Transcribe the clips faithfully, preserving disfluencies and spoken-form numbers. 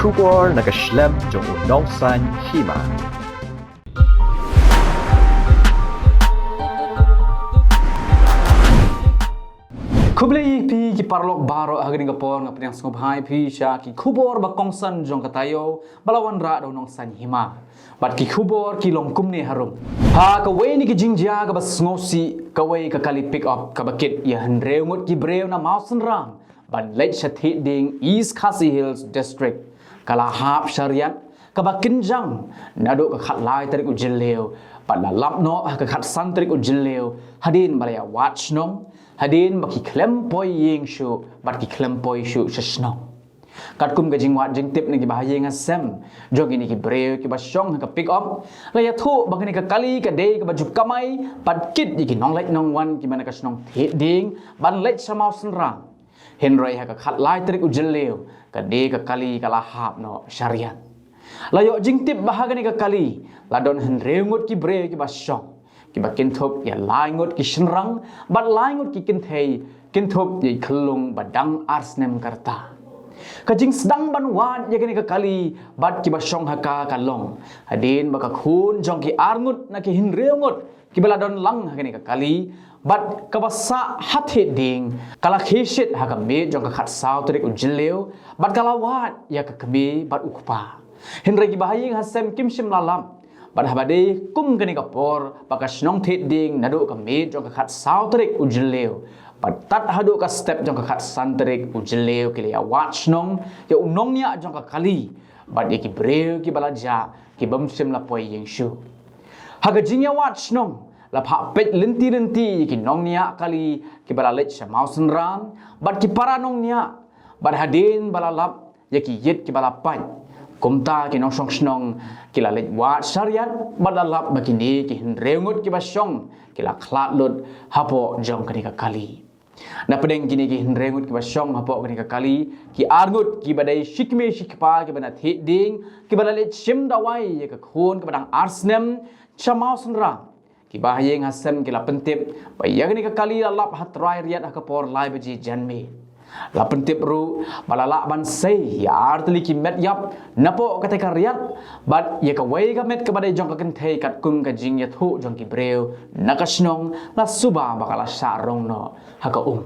Khubor na ka shlem jong u Nongsaiñ Hima. Khublei ïa phi ki paralok baroh, ha kane ka por nga pdiang sngewbha ïa phi sha ki khubor ba kongsan jong ka taïew ba la wanrah da u Nongsaiñ Hima. Bad ki khubor ki long kumne harum. Ha kawei na ki jingjia kaba sngewsih, kawei ka kali pick up kaba kit ïa hynriew ngut ki briew na Mawsynram ban leit sha Thied Dieng, East Khasi Hills District, ka la hap sha riat kaba kynjang naduh ka khatlai tarik u Jylliew bad la lap noh ha ka khatsan tarik u Jylliew, hadien ba la ïa wad shnong, hadien ba ki khlem poi ïing shuh bad ki khlem poi shuh sha shnong. Katkum ka jingwad jingtip na ki bahaïing hasem jong kine ki briew kiba shong ha ka pick up, la ïathuh ba kane ka kali ka dei kaba ju kamai bad kit ïa ki nongleit nongwan kiba na ka shnong Thied Dieng ban leit sha Mawsynram. Hynrei ha ka khatlai tarik u Jylliew, kane ka kali ka la hap noh sha riat. La ïoh jingtip ba ha kane ka kali la don hynriew ngut ki briew kiba shong, kiba kynthup ïa lai ngut ki shynrang bad lai ngut ki kynthei, kynthup ïa i khyllung ba dang ar snem ka rta. Ka jingsdang ban wad ïa kane ka kali bad kiba shong ha ka ka long hadien ba ka khun jong ki ar ngut na ki hynriew ngut kiba la don lang ha kane ka kali bad kaba sah ha Thied Dieng, ka la khie shit ha ka miet jong ka khatsaw tarik u Jylliew bad ka la wad ïa ka kmie bad u kpa. Hynrei ki bahaïing hasem kim shym la lap bad haba dei kum kane ka por ba ka shnong Thied Dieng naduh ka miet jong ka khatsaw tarik u Jylliew bad tad haduh ka step jong ka khatsan tarik u Jylliew ki la ïa wad shnong ïa u nongñiah jong ka kali bad ïa ki briew kiba la jah ki bym shym la poi ïing shuh. Ha ka jingïawad shnong la phah peit lynti lynti ïa ki nongñiah kali kiba la leit sha Mawsynram bad ki para nongñiah, bad hadien ba la lap ïa ki ïit kiba la pait, kumta ki nongshong shnong ki la leit wad sha riat bad la lap ba kine ki hynriew ngut kiba shong ki la khlad lut hapoh jong kane ka kali. Na pdeng kine ki hynriew ngut kiba shong hapoh kane ka kali, ki ar ngut kiba dei shi kmie shi kpa kiba na Thied Dieng, kiba la leit shim dawai ïa ka khun kaba dang ar snem sha Mawsynram, ki bahaïing hasem ki la pyntip ba ïa kane ka kali la lap ha trai riat ha ka por lai baje janmiet. La pyntip ruh ba la lah ban sei ïa ar tylli ki met ïap napoh katei ka riat, bad ïa kawei ka met kaba dei jong ka kynthei, katkum ka jingïathuh jong ki briew na ka shnong, la suba ba ka la shah rong noh ha ka um.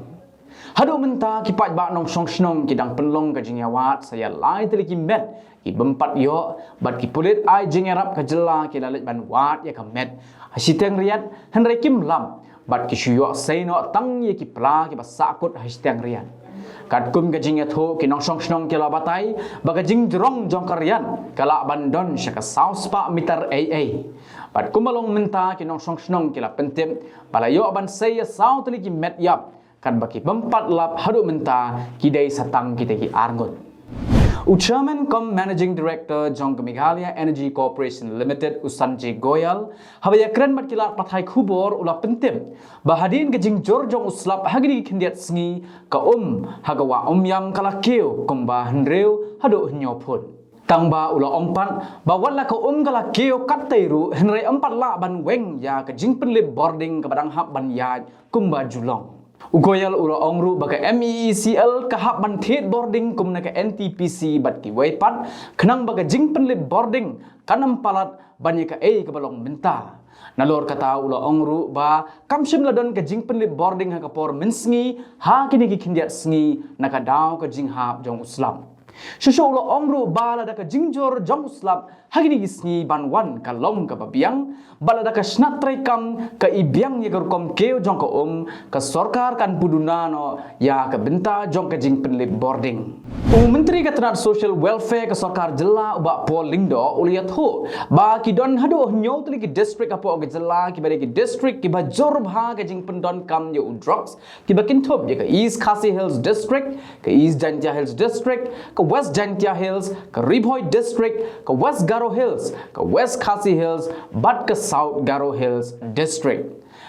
Haduh mynta ki paidbah nongshong shnong ki dang pynlong ka jingïawad sa ïa lai tylli ki met ki bym pat ïoh, bad ki pulit ai jingïarap ka jylla ki la leit ban wad ïa ka met ha shiteng riat, hynrei kim lap, bad ki shu ïoh sei noh tang ïa ki pla kiba sahkut ha shiteng riat. Katkum ka jingïathuh, ki nongshong shnong ki la batai ba ka jingjrong jong ka riat ka lah ban don sha ka saw spah mitar ei ei. Bad kumba long mynta, ki nongshong shnong ki la pyntip ba la ïoh ban sei ïa saw tylli ki met ïap, katba ki bym pat lap haduh mynta ki dei sa tang kitei ki ar ngut. U Chairman cum Managing Director jong ka Meghalaya Energy Corporation Limited, u Sanjay Goyal, haba ïakren bad ki lad pathai khubor, u la pyntip ba hadien ka jingjur jong u slap ha kine ki khyndiat sngi, ka um ha ka wah Umiam ka la kiew kumba hynriew haduh hynñiew phut. Tangba u la ong pat ba wat la ka um ka la kiew kattei ruh, hynrei ym pat lah ban weng ïa ka jingpynlip bording kaba dang hap ban ïaid kumba ju long. U Goyal u la ong ruh ba ka M E E C L ka hap ban thied bording kum na ka N T P C bad kiwei pat, khnang ba ka jingpynlip bording kan ym palat ban ïa kaei kaba long mynta. Nalor kata, u la ong ruh ba kam shym la don ka jingpynlip bording ha ka por mynsngi ha kine ki khyndiat sngi na ka daw ka jinghap jong u slap. Shuh shuh u la ong ruh ba lada ka jingjur jong u slap ha kine ki sngi ban wan ka long kaba biang, bad lada ka shnat treikam ka i biang ïa ka rukom kiew jong ka um, ka sorkar kan pynduna noh ïa ka bynta jong ka jingpynlip bording. U Myntri ka tnat Social Welfare ka sorkar jylla, u Bah Paul Lyngdoh, u la ïathuh ba ki don haduh hynñiew tylli ki district hapoh ka jylla kiba dei ki district kiba jur bha ka jingpyndonkam ïa u drugs, kiba kynthup ïa ka East Khasi Hills District, ka East Jaintia Hills District, ka West Jaintia Hills, ka Ri Bhoi District, ka West Garo Hills, ka West Khasi Hills, bad ka South Garo Hills District.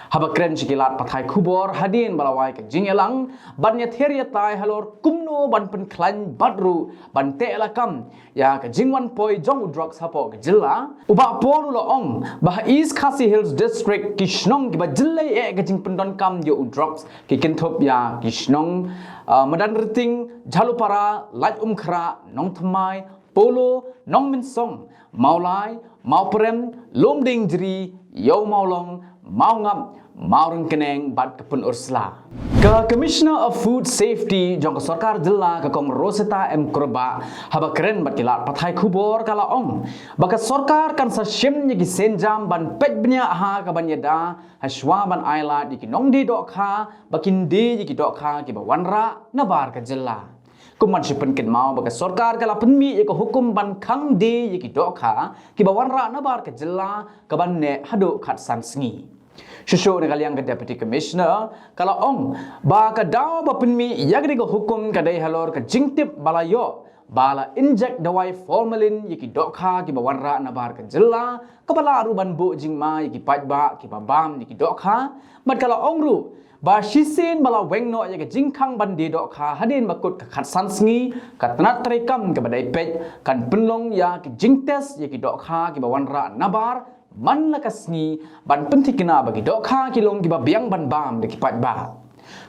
Haba kren sha ki lad pathai khubor hadien ba la wai ka jingïalang ban ïathiar ïatai halor kumno ban pynkhlaiñ bad ruh ban teh lakam ïa ka jingwan poi jong u drugs hapoh ka jylla, u Bah Paul u la ong ba ha East Khasi Hills District, ki shnong kiba jyllei eh ka jingpyndonkam ïa u drugs ki kynthup ïa ki shnong, ah, Madanrting, Jhalupara, Laitumkhrah, Nongthymmai, Polo, Nongmensong, Mawlai, Mawprem, Lumdiengjri, Ïew Mawlong, Mawngap, Mawryngkneng bad ka Pynursla. Ka Commissioner of Food Safety jong ka sorkar jylla, ka Kong Rosetta M Kurbah, haba kren bad ki lad pathai khubor ka la ong ba ka sorkar kan sa shim ïa ki sienjam ban peit bniah ha kaban ïada hashwa ban ailad ïa ki nongdie dohkha ba kin die ïa ki dohkha kiba wanrah nabar ka jylla. Kum ban shu pynkynmaw ba ka sorkar ka la pynmih ïa ka hukum ban khang die ïa ki dohkha kiba wanrah nabar ka jylla kaban neh haduh khatsan sngi. Shuh shuh na ka liang ka Deputy Commissioner ka la ong ba ka daw ba pynmih ïa kane ka hukum ka dei halor ka jingtip ba la ïoh ba la injek dawai formalin ïa ki dohkha kiba wanrah nabar ka jylla, kaba lah ruh ban buh jingma ïa ki paidbah kiba bam ïa ki dohkha. Bad ka la ong ruh ba shisien ba la weng noh ïa ka jingkhang ban die dohkha hadien ba kut ka khatsan sngi, ka tnat treikam kaba dei peit kan pynlong ïa ka jingtest ïa ki dohkha kiba wanrah nabar man la ka sngi ban pynthikna ba ki dohkha ki long kiba biang ban bam da ki paidbah.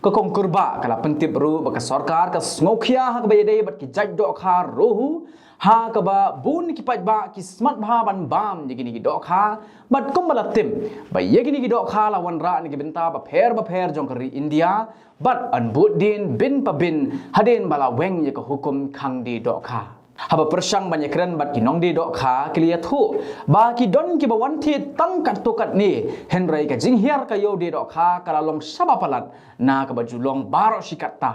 Ka Kong Kurbah ka la pyntip ruh ba ka sorkar ka sngewkhia ha kaba ïadei bad ki jait dohkha ruh, ha kaba bun ki paidbah ki smat bha ban bam ïa kine ki dohkha. Bad kumba la tip ba ïa kine ki dohkha la wanrah na ki bynta bapher bapher jong ka ri India, bad yn bud dien bin pa bin hadien ba la weng ïa ka hukum khang die dohkha. Haba pyrshang ban ïakren bad ki nongdie dohkha, ki la ïathuh ba ki don kiba wan thied tang katto katne, hynrei ka jinghiar ka ïew die dohkha ka la long shaba palat na kaba ju long baroh shi katta.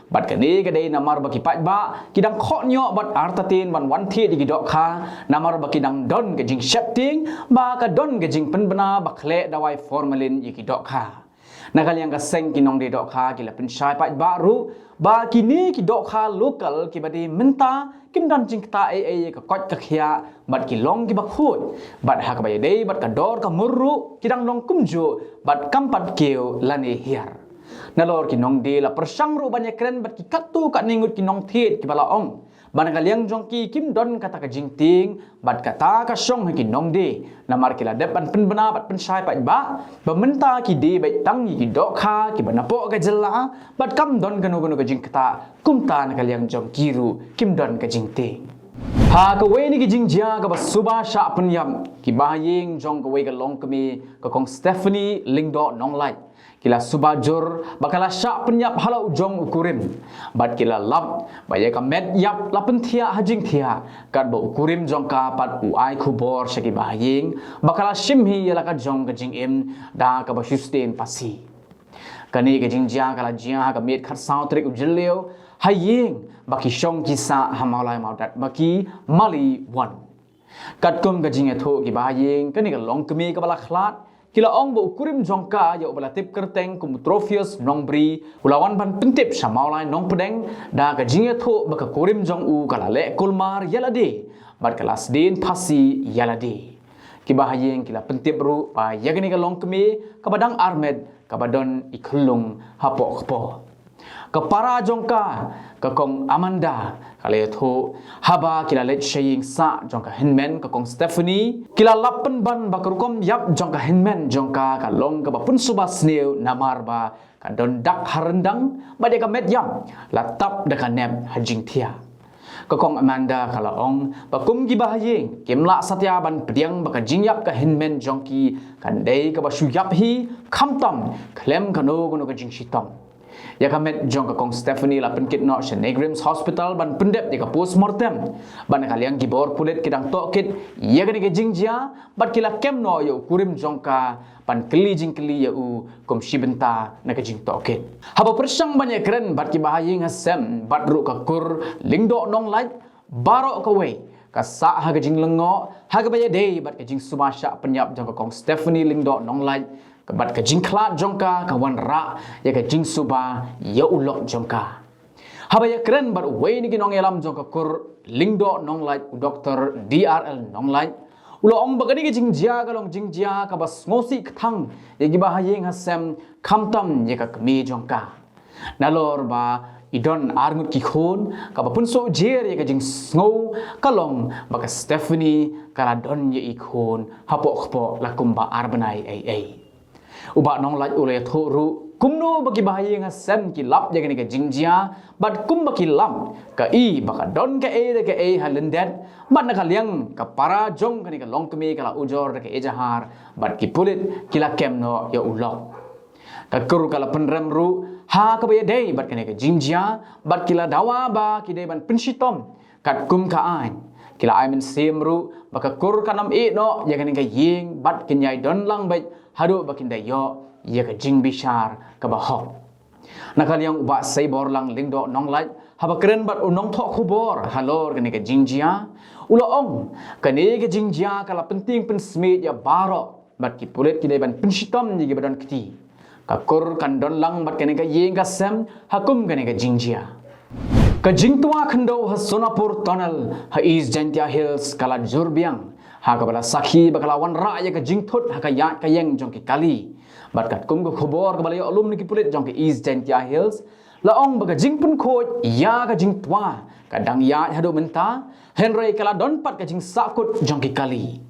Bad kane ka dei namar ba ki paidbah ki dang khohñioh bad artatien ban wan thied ïa ki dohkha, namar ba ki dang don ka jingsheptieng ba ka don ka jingpynbna ba khleh dawai formalin ïa ki dohkha. Na ka liang ka seng ki nongdie dohkha ki la pynshai paidbah ruh ba kine ki dohkha local kiba die mynta kim don jingktah ei ei ïa ka koit ka khiah bad ki long kiba khuid, bad ha kaba ïadei bad ka dor ka mur ruh ki dang long kumjuh bad kam pat kiew lane hiar. Nalor ki nongdie la pyrshang ruh ban ïakren bad ki katto katne ngut ki nongthied kiba la ong ba na ka liang jong ki kim don kata ka jingtieng bad kata ka shong ha ki nongdie, namar ki la dep ban pynbna bad pynshai paidbah ba mynta ki die beit tang ïa ki dohkha kiba napoh ka jylla bad kam don kano kano ka jingktah, kumta na ka liang jong ki ruh kim don ka jingtieng. Ha kawei na ki jingjia kaba suba shah pynïap, ki bahaïing jong kawei ka longkmie, ka Kong Stephanie Lyngdoh Nonglait, ki la suba jur ba ka la shah pynïap ha la u jong u kurim, bad ki la lap ba ïa ka met ïap la pynthiah ha jingthiah, katba u kurim jong ka pat u ai khubor sha ki bahaïing ba ka la shim hi ïa la ka jong ka jingim da kaba shu sdien phasi. Kane ka jingjia ka la jia ha ka miet khatsaw tarik u Jylliew, ha ïing ba ki shong ki sah ha Mawlai Mawdat Maki, Mali One. Katkum ka jingïathuh ki bahaïing, kane ka longkmie kaba la khlad, ki la ong ba u kurim jong ka, ïa uba la tip kyrteng kum u Trophaius Nongbri, u la wan ban pyntip sha Mawlai Nongpdeng da ka jingïathuh ba ka kurim jong u ka la leh kulmar ïa lade bad ka la sdien phasi ïa lade. Ki bahaïing ki la pyntip ruh ba ïa kane ka longkmie kaba dang armet kaba don i khyllung hapoh kpoh. Ka para jong ka, ka Kong Amanda, ka la ïathuh, haba ki la leit sha ïing sah jong ka hynmen, ka Kong Stephanie, ki la lap pynban ba ka rukom ïap jong ka hynmen jong ka ka long kaba pynsuba sniew namar ba ka don dak ha ryndang bad ïa ka met ïap la tap da ka nep ha jingthiah. Ka Kong Amanda ka la ong ba kum ki bahaïing kim lah satia ban pdiang ba ka jingïap ka hynmen jong ki kan dei kaba shu ïap hi, khamtam khlem kano kano ka jingshitom. Ïa ka met jong ka Kong Stephanie la pynkit noh sha NEIGRIHMS Hospital ban pyndep ïa ka postmortem. Bad na ka liang ki bor pulit ki dang tohkit ïa kane ka jingjia bad ki la kem noh ïa u kurim jong ka ban kylli jingkylli ïa u kum shi bynta na ka jingtohkit. Haba pyrshang ban ïakren bad ki bahaïing hasem bad ruh ka kur Lyngdoh Nonglait, baroh kawei ka sah ha ka jinglyngngoh ha kaba ïadei bad ka jingsuba shah pynïap jong ka Kong Stephanie Lyngdoh Nonglait, ka bad ka jingkhlad jong ka ka wanrah ïa ka jingsuba ïa u lok jong ka. Haba ïakren bad uwei na ki nongïalam jong ka kur Lyngdoh Nonglait, u Doktor D R L Nonglait, u la ong ba kane ka jingjia ka long jingjia kaba sngewsih kthang ïa ki bahaïing hasem, khamtam ïa ka kmie jong ka. Nalor ba i don arngut ki khun, kaba pynsuh jer ïa ka jingsngew ka long ba ka Stephanie ka la don ïa i khun hapoh kpoh la kumba ar bnai ei ei. U Bah Nonglait u la ïathuh ruh Kumno ba ki bahaïing hasem ki lap ïa kane ka jingjia, bad kumba ki lap, ka i ba ka don kaei re kaei ha lyndet, bad na ka liang ka para jong kane ka longkmie ka la ujor da ka ejahar, bad ki pulit ki la kem noh ïa u lok. Ka kur ka la pynrem ruh ha kaba ïadei bad kane ka jingjia, bad ki la dawa ba ki dei ban pynshitom katkum ka aiñ. Ki la ai mynsiem ruh ba ka kur kan ym ïeh noh ïa kane ka ïing, bad kin ïai don lang beit haduh ba kin da ïoh ïa ka jingbishar kaba hok. Na ka liang u Bah Seiborlang Lyngdoh Nonglait, haba kren bad u nongthoh khubor halor kane ka jingjia, u la ong, kane ka jingjia ka la pyntieng pynsmiej ïa baroh, bad ki pulit ki dei ban pynshitom ïa kiba don kti. Ka kur kan don lang bad kane ka ïing ka sem ha kum kane ka jingjia. Ka jingtwa khyndew ha Sonapur Tunnel ha East Jaintia Hills ka la jur biang, ha kaba la sakhi ba ka la wanrah ïa ka jingthut ha ka ïaid ka ïeng jong ki kali. Bad katkum ka khubor kaba la ïoh lum na ki pulit jong ka East Jaintia Hills, la ong ba ka jingpynkhuid ïa ka jingtwa ka dang ïaid haduh mynta, hynrei ka la don pat ka jingsahkut jong ki kali.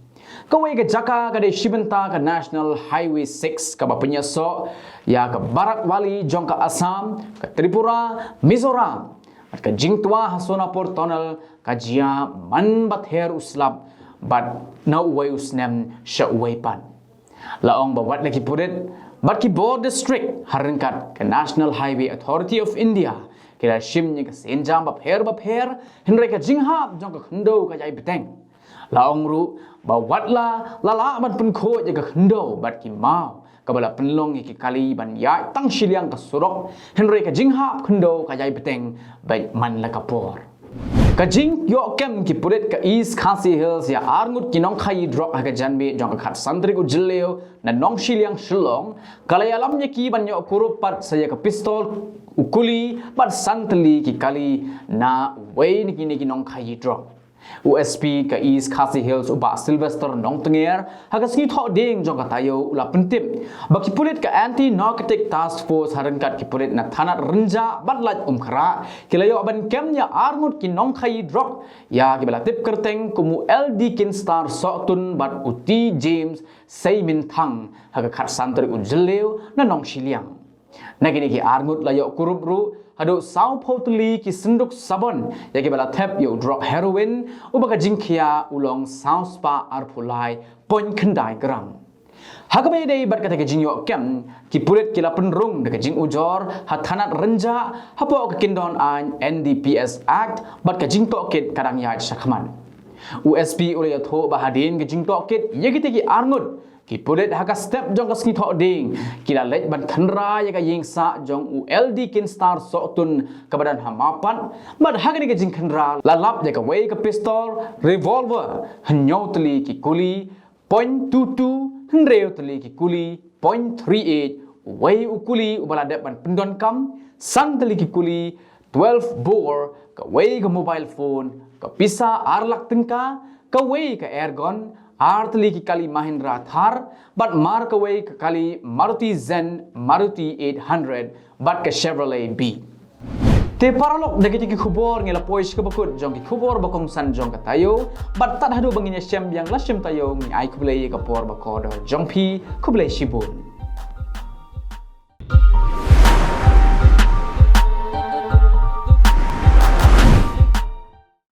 Kawei ka jaka ka dei shi bynta ka National Highway six kaba pynïasoh ïa ka Barak Valley jong ka Assam, ka Tripura, Mizoram. Bad ka jingtwa ha Sonapur Tunnel ka jia man ba ther u slap, bad na uwei u snem sha uwei pat. La ong ba wat la ki pulit bad ki bor district ha ryngkat ka National Highway Authority of India ki la shim ïa ka sienjam bapher bapher, hynrei ka jinghap jong ka khyndew ka ïai bteng. La ong ruh ba wat la la lah ban pynkhuid ïa ka khyndew bad ki maw, kaba la pynlong ïa ki kali ban ïaid tang shiliang ka surok, hynrei ka jinghap khyndew ka ïai bteng beit man la ka por. Ka jingïoh kem ki pulit ka East Khasi Hills ïa arngut ki nongkhaïi drok ha ka janmiet jong ka khatsan tarik u Jylliew na Nongshiliang Shillong, ka la ïalam ïa ki ban ïoh kurup pat sa ïa ka pistol, u kuli, bad san tylli ki kali na uwei na kine ki nongkhaïi drok. U S P ka East Khasi Hills u Bah Sylvester Nongtnger, ha ka sngi Thohdieng jong ka taïew u la pyntip ba ki pulit ka Anti Narcotic Task Force ha ryngkat ki pulit na thanat Rynjah bad Laitumkhrah ki la ïoh ban kem ïa arngut ki nongkhaïi drok ïa kiba la tip kyrteng kum u L D Kinstar Sohtun bad u T James Seiminthang ha ka khatsan tarik u Jylliew na Nongshiliang. Na kine ki arngut la ïoh kurup ruh haduh sawphew tylli ki synduk sabon ïa kiba la thep ïa u drok heroin, uba ka jingkhia u long saw spah arphew lai point khyndai gram. Ha kaba ïadei bad kata ka jingïoh kem, ki pulit ki la pynrung da ka jingujor ha thanat Rynjah hapoh ka kyndon aiñ N D P S Act bad ka jingtohkit ka dang ïaid shakhmat. U S P u la ïathuh ba hadien ka jingtohkit ïa kita ki arngut, ki pulit ha ka step jong ka sngi Thohdieng ki la leit ban khynra ïa ka ïingsah jong u L D Kinstar Sohtun kaba don ha Mawpat, bad ha kane ka jingkhynra la lap ïa kawei ka pistol, revolver, hynñiew tylli ki kuli, point two two, hynriew tylli ki kuli, point three eight, uwei u kuli uba la dep ban pyndonkam, san tylli ki kuli, twelve bore, kawei ka mobile phone, ka pisa ar lak tyngka, kawei ka airgun, ar tylli ki kali Mahindra Thar, bad mar kawei ka kali Maruti Zen, Maruti eight hundred, bad ka Chevrolet Beat. Te paralok, da kita ki khubor ngi la poi sha kaba kut jong ki khubor ba kongsan jong ka taïew, bad tad haduh ba ngin ïashem biang la shim taïew, ngi ai khublei ïa ka por ba kordor jong phi, khublei shibun.